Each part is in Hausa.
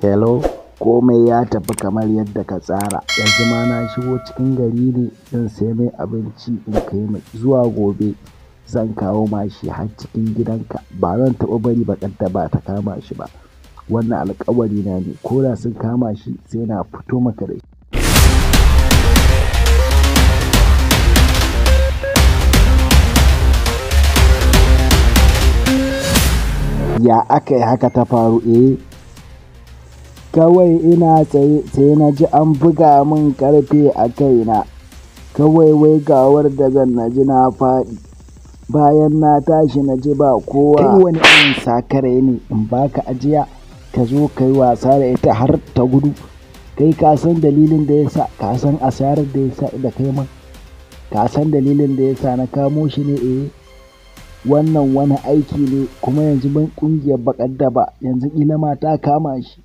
Hello, komai ya tafi kamar yadda ka tsara. Yanzu ma na shigo cikin gari ne zan sai mai abinci in kai mai. Zuwa gobe zan kawo ma shi har cikin gidanka. Ba zan taɓa bari baƙar daba ta kama shi ba. Wannan alƙawari na ne. Ko da sun kama shi sai na fito maka da shi. Ya aka yi haka ta faru, eh? Kawai ina tsaye sai na ji an buga min ƙarfe a kaina. Kawai waigawar da zan na ji na faɗi. Bayan na tashi na ji ba kowa. Kai wani irin sakarai ne in baka ajiya ka zo ka yi wasa da ita har ta gudu. Kai ka san dalilin da ya sa, ka san asarar da ya sa da kai min. Ka san dalilin da ya sa na kamo shi ne, eh? Wannan wani aiki ne kuma yanzu ban ƙungiyar baƙar daba yanzu ƙila ma ta kama shi.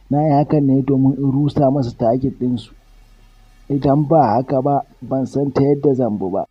Na yi hakan ne domin in rusa masa target ɗinsu. Idan ba haka ba ban san ta yadda zan bi ba.